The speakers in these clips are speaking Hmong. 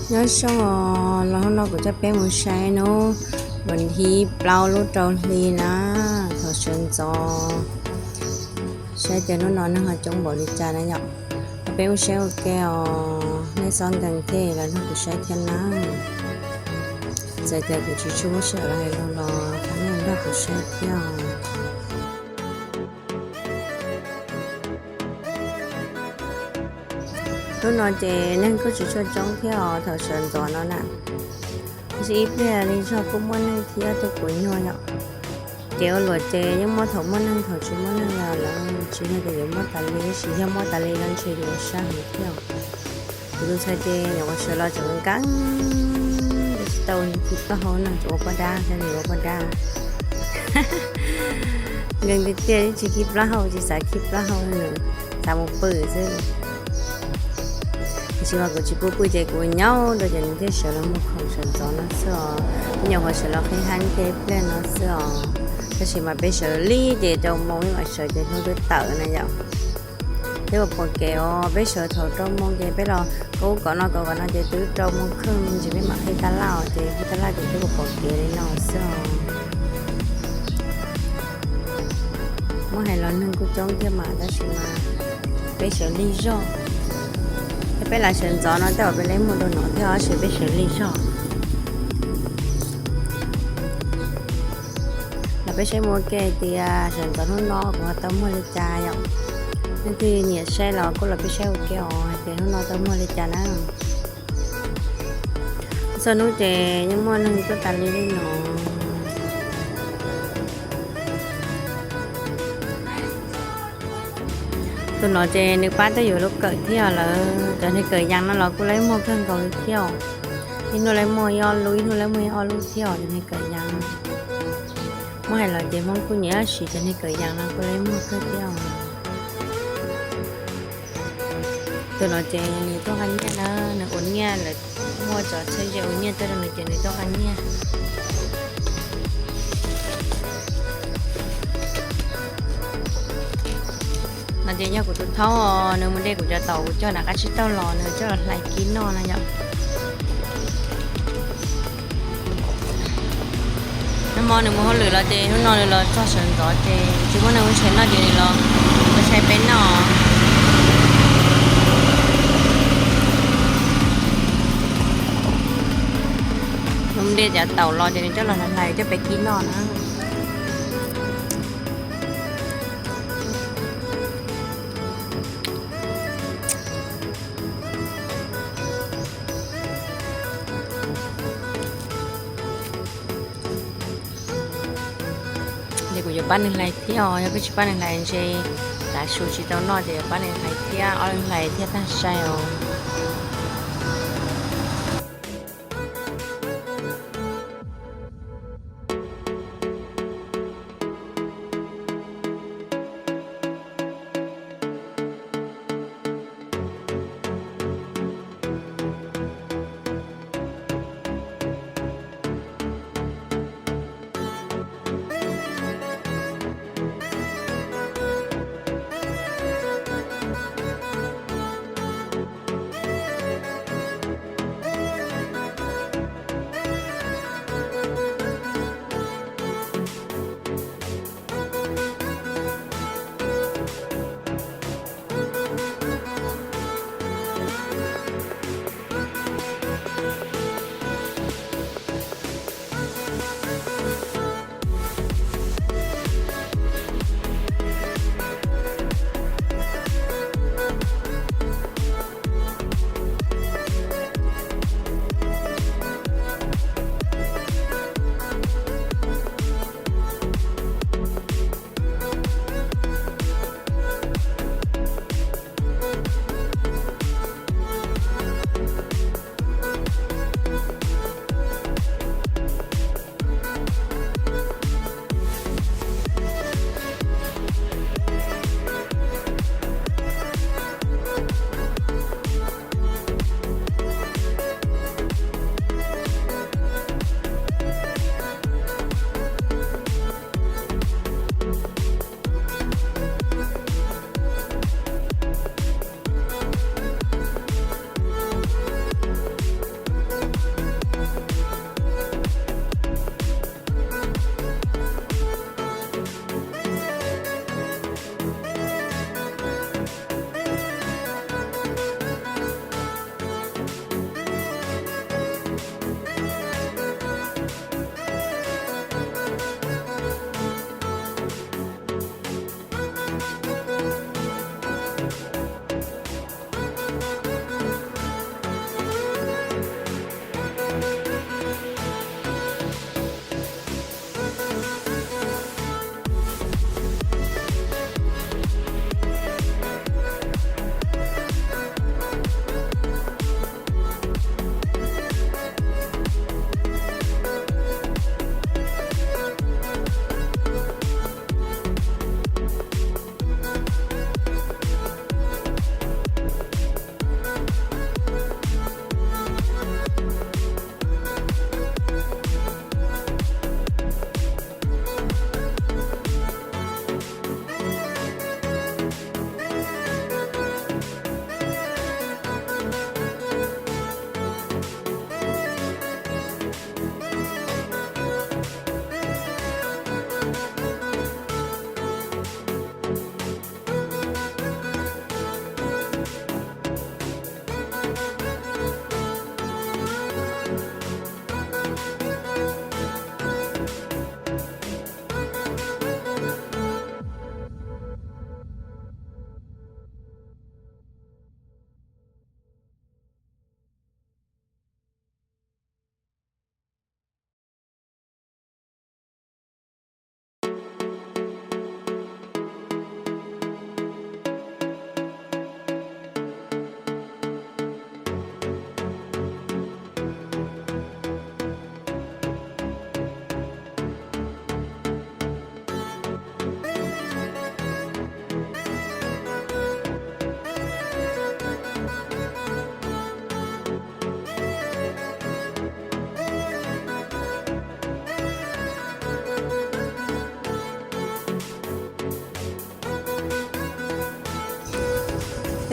Nyob zoo os, los hnub no kuv coj peb mus saib hnub vas thib plaub lub rau hli na, thaum sawv ntxov, saib tias hnub no neeg ho coob npaum li cas na yom. Coj peb mus saib ua ke os, nej txhob nkees thiab los nrog kuv saib thiab na. Txawm tias kuv tsis tshua muaj sij hawm los hais lus los thov nej nrog kuv saib thiab os. Hnub no ces neeg kuj tsis tshua coob thiab os, thaum sawv ntxov no na. Tab sis ib pliag li zog kuj muaj neeg thiab, tus kuv nyuag yom. Ces ua luam ces yeej muaj thaum muaj neeg thaum tsis muaj neeg, yog lawv tsis yog tias yuav muaj tas li, tab sis yog muaj tas li no ntshe yuav sab heev thiab. Kuv tus ntxhais ces nyuam qhuav sawv los tseem nkees, tsis tau khi plaub hau no, tseem ua poj dab thiab, nws ua poj dab. Nkees tiag tiag, tsis khi plaub hau, tsis xav khi plaub hau, xav mus pw xwb. Tiam sis mas kuv tsis pub pw ces kuv nyaub rau ces nws thiaj sawv los muag khoom sawv ntxov no xwb os. Nyuam qhuav sawv los qhib heeb kiag ib pliag no xwb os. Tab sis mas peb sawv lig ces rau moo, peb mam sawv ces hnub twb tawm na yom. Twb pom kev os, peb sawv thaum rau moo ces peb los kaub kom no kaub kom no ces twb rau moo kheej ntsis peb mam qhib tab laj os, ces qhib tab laj ces twb pom kev li no xwb os. Muab hais los neeg kuj coob thiab mas tab sis mas peb sawv lig zog. Thiab peb lam sawv ntxov no tej zaum peb lej muag dua no thiab tab sis peb sawv lig zog. Los peb saib mus ua ke tias sawv ntxov hnub no kuv ho tau muag li cas yom. Leej twg nyiam saib los kuj los peb saib ua ke os hais tias hnub no tau muag li cas na. Txog hnub ces yeej muaj neeg tuaj tas li li no. Tus no ces nws pab tuaj yuav lub kawm thiab lawm, cov niag kawm yas no los kuj lej muag kawg nkaus li thiab. Ib hnub lej muag ib ob lub, ib hnub lej muag ib ob lub thiab os, cov niag kawm yas. Muab hais los ces Hmoob kuj nyiam siv cov niag kawm yas no kuj lej muag kawg thiab os. Tus no ces nws tuaj nqa nyiaj na, nws ua nyiaj lawm, muaj cov txheeb ze ua nyiaj tuaj rau nws ces nws tuaj nqa nyiaj. No ces yog kuv tus thaub os, nws mus de kuv cov taum kuv cog nram qab tsib taug los nws coj los hlais kib noj na yom. Nag hmo nws mus hauj lwm los ces hnub no nws los txog sawv ntxov ces tsis muaj neeg ua tshais noj ces nws los ua tshais peb noj. Nws mus de cov taum los ces nws coj los hlais coj peb kib noj na. Ces kuv yuav pab nws hlais thiab os, yog peb tsis pab nws hlais ntshe tav su tsis tau noj ces yuav pab nws hlais thiab, ob leeg hlais thiaj tag sai os.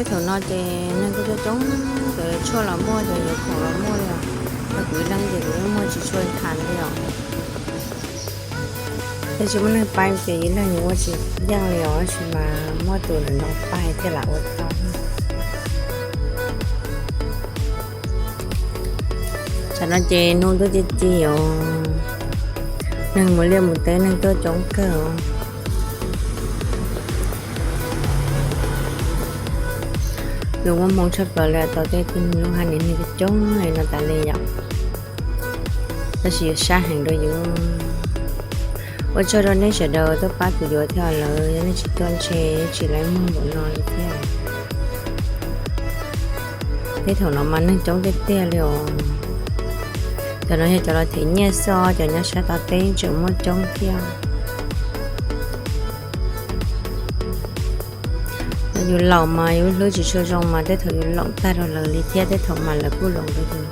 Thaum no ces neeg kuj coob coob, cov tshuaj los muaj, cov yuav khoom los muaj li os. Yog kuv ib leeg ces kuv yeej muaj tsis tshua tham li os. Thiab tsis muaj neeg pab ces ib leeg yeej ua tsis yeej li os, tab sis mas muaj tus nrog pab thiaj lam ua tau. Tam no ces hnub tuaj ci ci os, neeg mus liaj mus teb neeg tuaj coob kawg os. Yus muaj hmoo tshaj plaws li tau tej tug lub hab nim neeg coob li no tas li yom. Tab sis yus sab heev rau yus. Ua tsaug rau nej sawv daws tuaj pab kuv yuav thiab, lawv yog nej tsis tuaj ntshe tsis laib muag npaum no li thiab. Teb thaum no mas neeg coob tiag tiag li os. Cov no yog cov los them nyiaj xwb, cov nyob sab tod teb tseem muaj coob thiab. Yus laus mas yus hlub tsis tshua zoo mas tej thaum yus loom tag rau lawv li thiab tej thaum mas lawv kuj loom rau yus.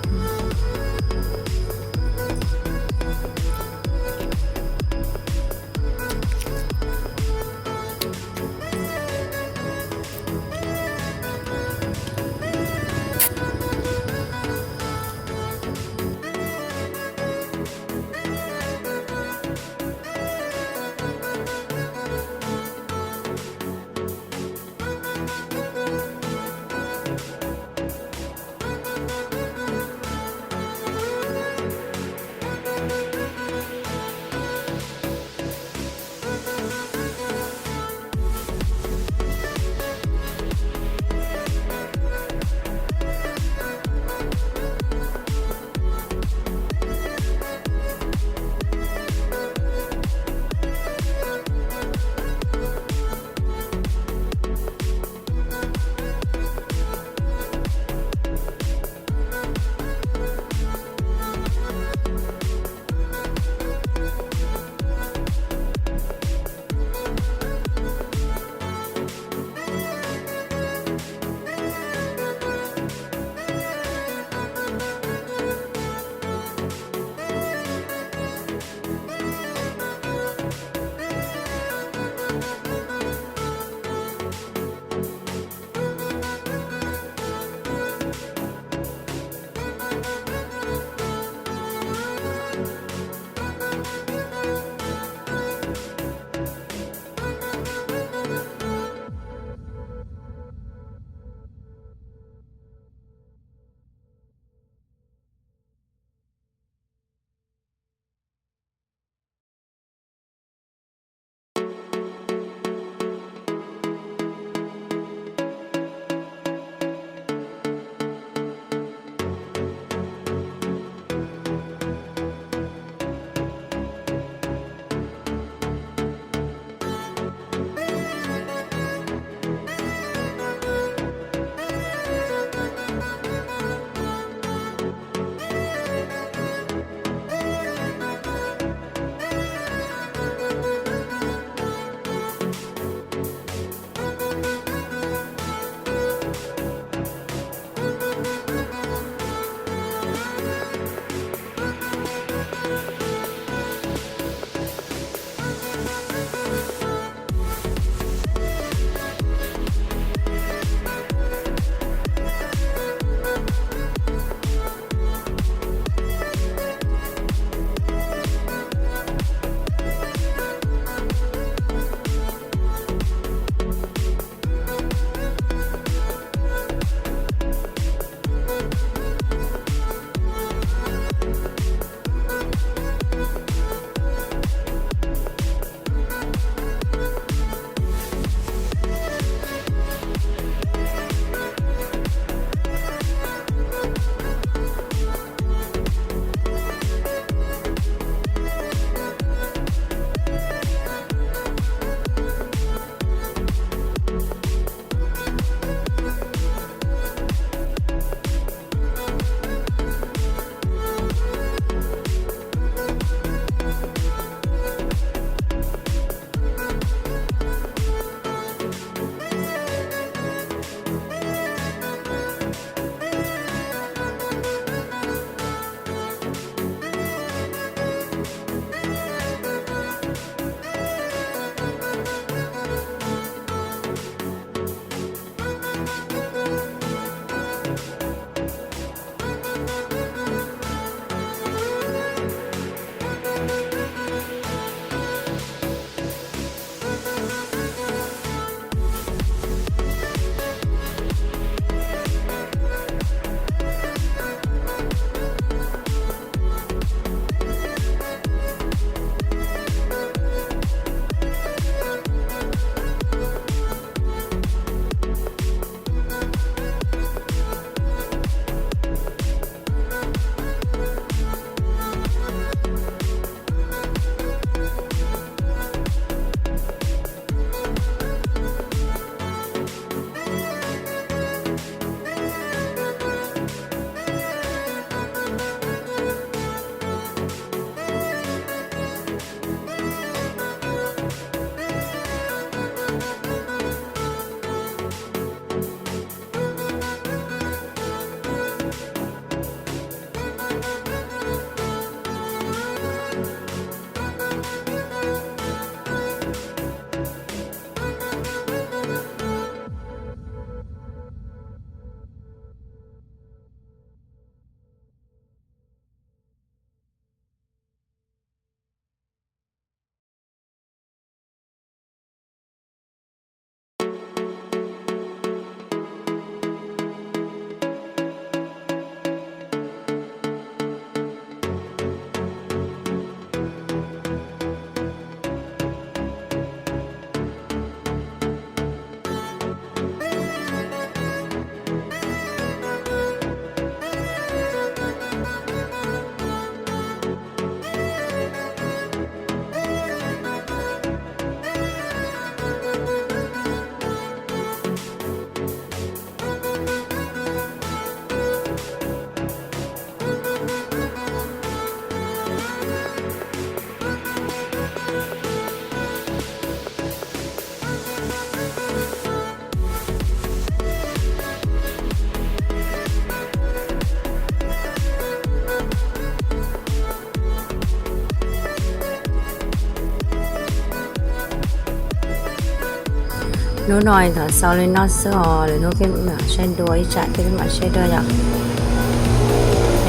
Hnub no thov xaus li no xwb os, lwm hnub peb mam saib dua, ib tsam thiab peb mam saib dua yom.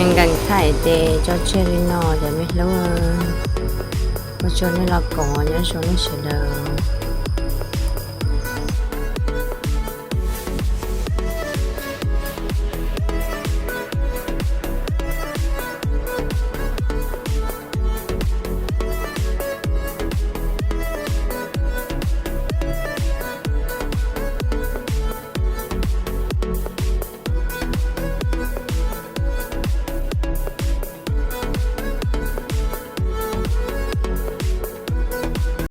Nkees thaij ces tso tseg li no cov me hlub, ua tsaug nej los koom, nyob zoo nej sawv daws.